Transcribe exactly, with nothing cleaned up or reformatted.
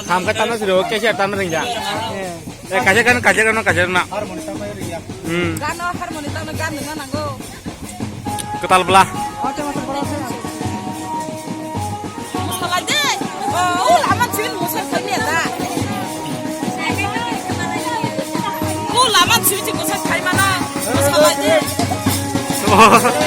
Hamka tana siro, kesi tana ringja. Eh, kaje kan, kaje kan, kaje na. Hmm. Gano harmoni tangno gan nungna nango. Kwtal bla. Mosalai de. Oh, oh, lama chwin mosar thai mia da. Oh, lama chwin chwin mosar thai mana. Mosalai de. Oh.